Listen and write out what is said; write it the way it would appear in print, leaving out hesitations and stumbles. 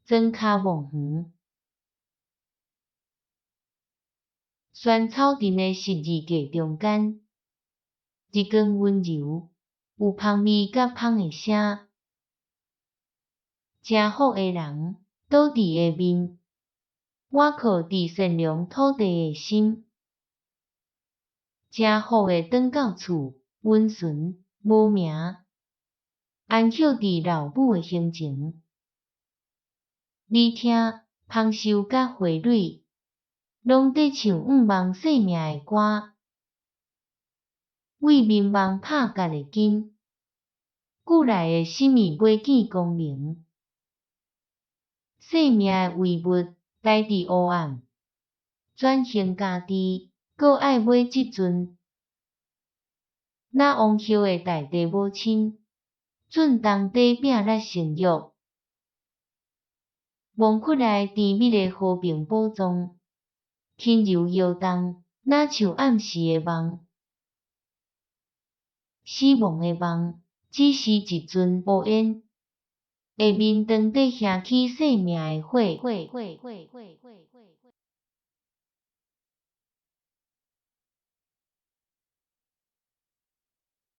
庄跤望園。萱草陣的十字架中間，日光溫柔，有芳味佮芳的聲。成福的人，倒佇的面，倚靠佇善良土地的心。成福的轉到厝，溫順，無名，安歇佇老母的胸前。你聽，芳秀佮花蕊，攏綴唱向望生命的歌。為眠夢拍結的筋，久來的啥物欲見光明？生命的遺物待佇黑暗，轉型家己，閣愛買這陣。若王后的大地母親，準當底餅來生育。墓窟內甜蜜的和平寶藏，輕柔搖動，若像暗時的夢。死亡的夢，只是一陣烏煙，下面當底燃起生命的火。